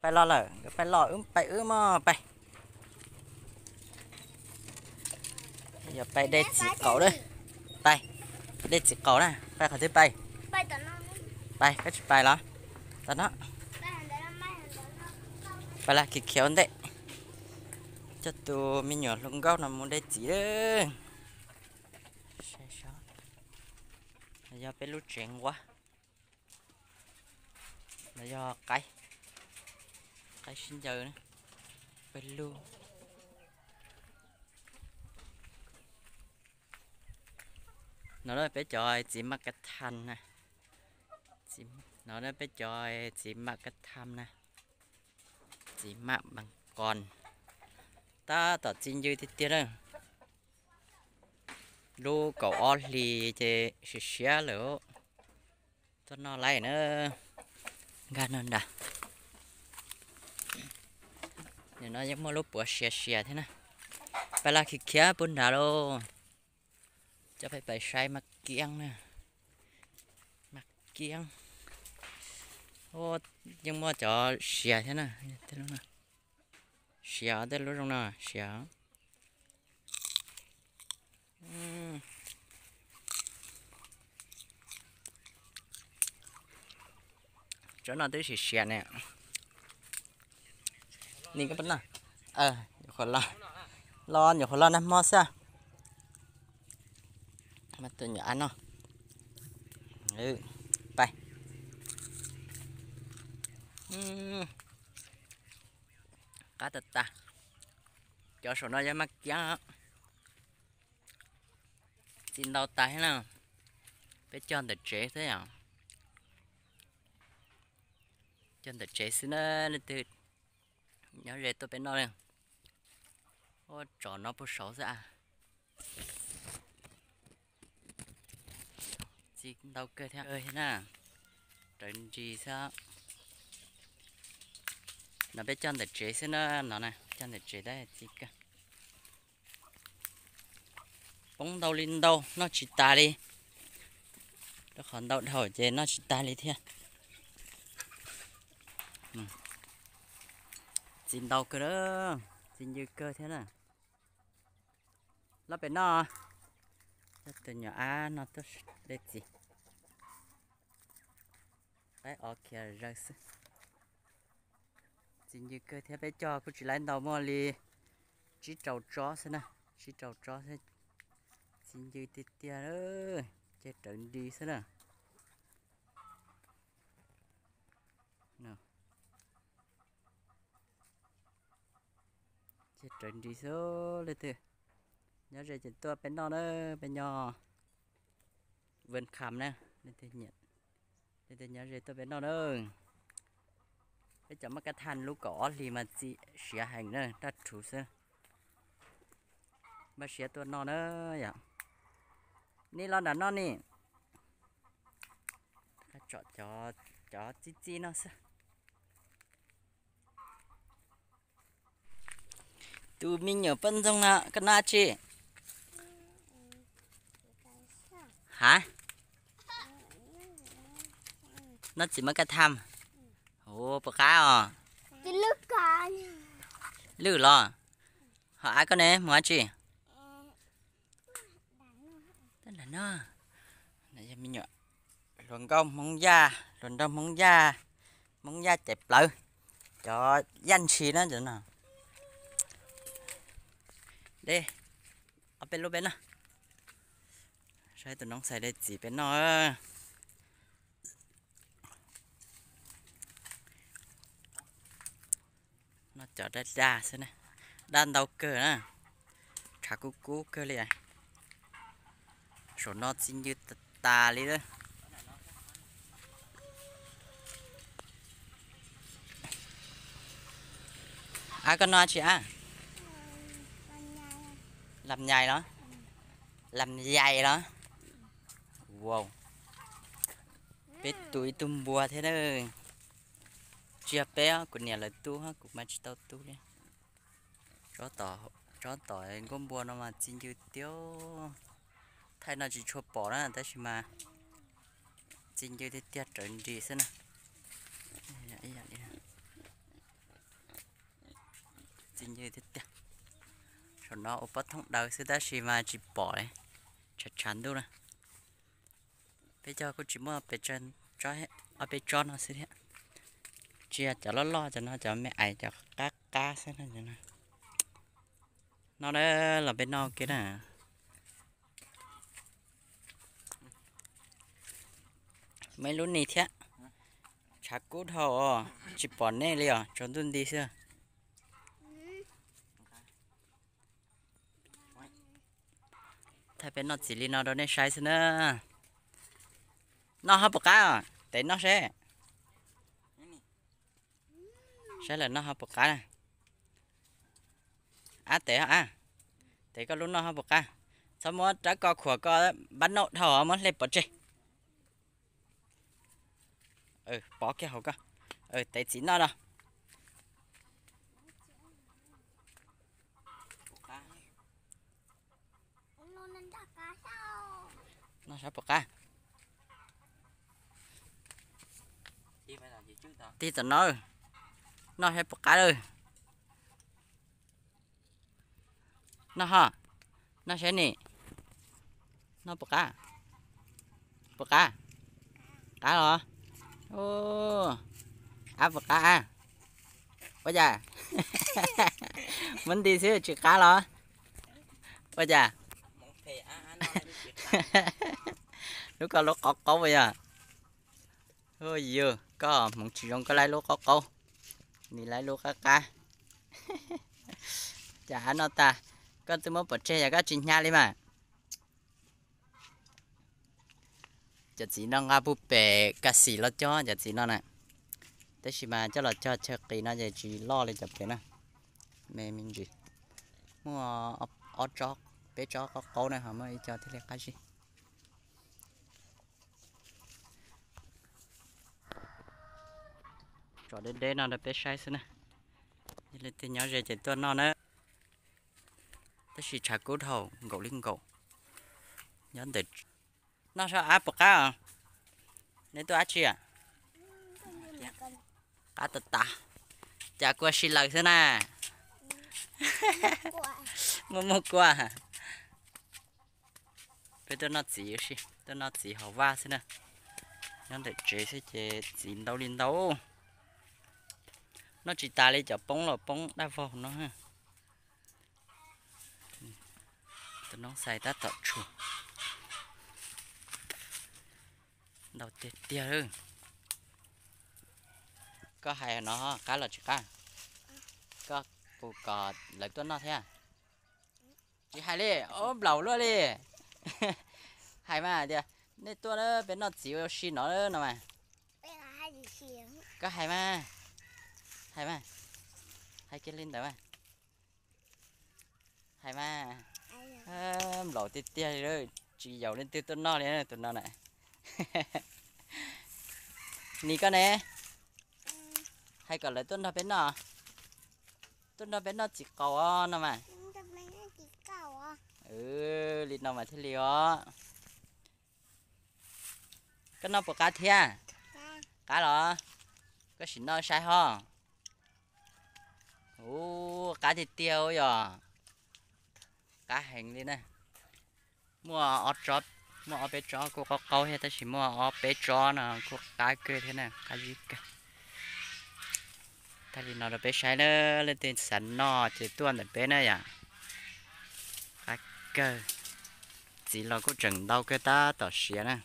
Pais los lawm, nkawd pais los wb pais wb mog, pais. Yog pais de txiv qaub lawm. Pais, de txiv qaub na, pais qhov twg pais? Pais, koj tsis pais los? Tom no. Pais los khiav khiav ua ntej, coj tus me nyuam hluas nkauj no mus de txiv lawm. Yog peb lub tsev nquab, los yog qaib, qaib sib ncaws, pawg lug. No peb cov txiv maj ka tham na. No peb cov txiv maj ka tham na. Txiv maj npas qos, tab tom txi ncw tiag tiag na. Lub kaum ob hlis ces siav siav lawm, tuaj noj laij na. Nkag no nrad. Nim no yeej muaj lub puav siav siav thiab na. Pais los khiav khiav puag nrad lauj. Coj peb pais saib maj kiab na. Maj kiab. Yeej muaj cov siav thiab na. Siav tej lub zoo no siav. Tsob no twb siav siav ne. Nim, nyuam qhuav los, los nyuam qhuav los nag hmo xwb. Tus nyuam av no. Pais. Qab tas tas. Cov saum no yog maj kiab, txi ntau tas thiab na. Peb cog ntawm tsev xwb yom. Cog ntawm tsev xwb na, leej twg nyob ze tuaj peb noj li. Ua tsov no puag saud xwb a. Txi ntau kawg thiab na, rawv nris xwb. No peb cog ntawm tsev xwb na, no na cog ntawm tsev tab txi kawg. Poob ntau li ntau, noj tsis tas li. Rau qhov ntau dhau ces noj tsis tas li thiab. Txi ntau kawg, txi ncw kawg thiab na. Los pem no, tus nyuam av no tuaj de txiv. Qaib o khiav zawg xwb. Txi ncw kawg thiab, peb cog kuj tsis laib ntau, muaj li tsib rau tsob xwb na, tsib rau tsob xwb. Txi ncw tiag tiag, ceg rawv nris xwb na. Ceg rawv nris xwb, leej twg nyob ze ces tuaj peb noj na, peb nyob Vân Kham na, leej twg nyob ze tuaj peb noj na. Peb cov maj kab thaj lub kaum ob hlis mas txi siav heev na, daj rhuv xwb. Npaj siav tuaj noj na yom. Ni los nram no ni. Tsom cov txi txi no xwb. Tus me nyuam poj ntxoog no koj noj tsi? Hav, noj txiv maj kab thaj. Ua puas qab os? Lwj los? Ho av koj ne mus tsi? Tab nram no, me nyuam hluas nkauj Hmoob Yaj, hluas nraug Hmoob Yaj, Hmoob Yaj caiv plawv, cov yaj ntshis na cov no. De ob peb lub peb noj, saib tus noob xais de txiv peb noj. Noj cov daj daj xwb na, daj ntau kawg na, tshav kub kub kawg li. Saum no txi ncw tas tas li lawm. Ab, koj noj tsi ab? Lam nyais los? Lam nyais los? Wow, peb tu ib tug npua thiab na. Tsis yog peb, kuv niam lawv tu, kuv mas tsis tau tu li. Tsob tom nkauj npua no mas txi ncw tiag. Thaij no tsis tshua pom na tab sis mas txi ncw tiag tiag, rawv nris xwb na. Ib yam li Tiag tiag. Saum no ua pob thooj daws xwb tab sis mas tsis pom li, tshav tshav ntuj na. Peb cog kuj tsis muaj pes tsawg, ob peb tsob no xwb thiab. Tsis yog cov loj loj, cov no cov me ais cov qab qab xwb no. No na, los peb noj kiag na. Muaj ib lub ni thiab. Tshav kub dhau os, tsis pom nej li os, tsaus ntuj nti xwb. Thaij peb noj txiv li no rau nej saib xwb na. Noj ho puas qab? Tev noj seb. Saib lawm noj ho puas qab na. Ab, tev ho ab. Tev koj lub noj ho puas qab. Txhob muab rab ko khuam koj npab nauj dhau, muab hle pov tseg. Pov kiag hauv koj. Tev txiv noj no. Noj saib puas qab. Tig tom no, noj saib puas qab lawm. Noj ho, noj saib ni. Noj puas qab? Puas qab? Qab los? Ab, puas qab a? Ua cas? Muab nti xwb tsis qab los? Ua cas? Lub ko lub qaub qaub yog. Yog koj hmoov tsis zoo koj laib lub qaub qaub, nim laib lub qab qab. Cas ab noj tag, koj twb muab pov tseg yog koj tsis hnyav li mas. Cov txiv no nqa puag pem Kas Xim los cog cov txiv no na. Tab sis mas coj los cog chaw qis no ces tsis loj li cov pem na. Me me ntsis. Muaj ob tsob, peb tsob qaub qaub na, ho muaj ib co thiaj li qab zib. Tso deb deb no rau peb saib xwb na. Yog leej twg nyob ze ces tuaj noj na. Tab sis tshav kub dhau nkaus li nkaus. Nyob ntawm, noj saib ab puas qab os. Neb tuaj dab tsi? Qab tas tas. Cas kua si lawm xwb na. Muaj muaj kua. Peb tuaj noj txiv, tuaj noj txiv hauv vaj xwb na. Nyob ntawm tsev xwb ces txiv ntau li ntau. Noj tsis tas li, cov poob los poob daj vog no. Tus noob xais tab tom tshuam. Ntau tiag tiag lawm. Koj hais no qab los tsis qab? Koj pus kom lawv tuaj noj thiab? Tsis hais li, ob nplaum luaj li. Hais mas tias nej tuaj peb noj txiv ua si no no mas. Koj hais mas, hais mas, hais kiag li ntawd mas. Hais mas. Nplaum tiag tiag li, tsis yaum leej twg tuaj noj li tus no na. Nim koj ne, hais kom lawv tuaj nrog peb noj, tuaj nrog peb noj txiv qaub no mas. Li no mas thiaj li os. Koj noj puas qab thiab? Qab los? Koj sim noj saib ho. Ub, qab tiag tiag yog. Qab heev li na. Muaj ob tsob, muaj ob peb tsob kuj qaub qaub thiab, tab sis muaj ob peb tsob no kuj qab kawg thiab na, qab zib kawg. Thaij li no rau peb saib na, leej twg xav noj ces tuaj ntawm peb na yom. Qab kawg. Txiv los kuj tseem ntau kawg tab tom siav na.